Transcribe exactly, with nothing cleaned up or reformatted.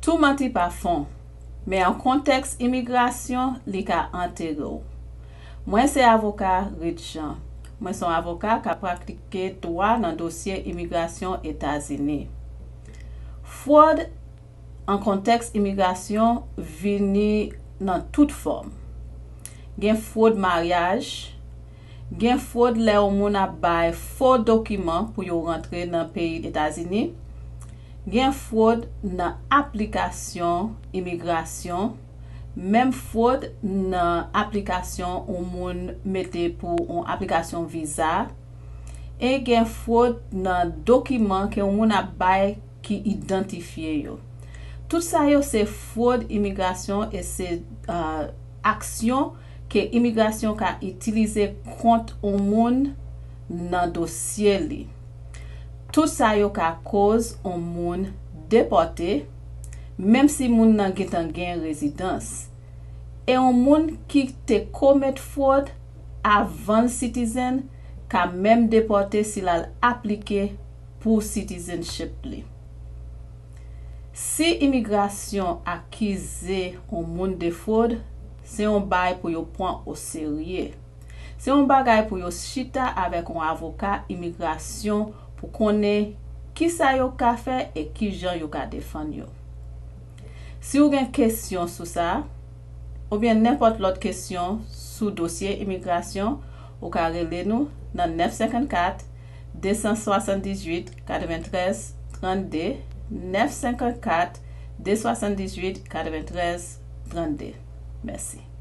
Tou manti pa fon, men an kontèks imigrasyon, li ka antere w. Mwen se avoka Reed Jean. Mwen se yon avoka k ap pratike dwa nan dosye imigrasyon Etazini. Fwòd an kontèks imigrasyon vini nan tout fòm. Gen fwòd maryaj, gen fwòd lè yon moun ap bay fo dokiman pou yo rantre nan peyi Etazini, gen fwòd nan aplikasyon imigrasyon, menm fwòd nan aplikasyon yon moun mete pou yon aplikasyon viza, e gen fwòd nan dokiman ke yon moun ap bay ki idantifye yo. Tout sa yo se fwòd imigrasyon e se uh, aksyon ke imigrasyon ka itilize kont yon moun nan dosye li. Tout sa yo ka koz yon moun depòte, menm si moun nan gentan gen rezidans. E yon moun ki te komèt fwòd avan l citizen ka menm depòte si l al aplike pou citizenship li. Si imigrasyon akize yon moun de fwòd, se yon bagay pou yo pran oserye. Se yon bagay pou yo chita avèk yon avoka imigrasyon pou konnen kisa yo ka fè e kijan yo ka defann yo. Si w gen kesyon sou sa, oubyen nenpòt lòt kesyon sou dosye imigrasyon, ou ka rele nou nan nèf senkannkat, de san swasanndizuit, katreventrèz, trannde, nèf senkannkat, de san swasanndizuit, katreventrèz, trannde. Mèsi.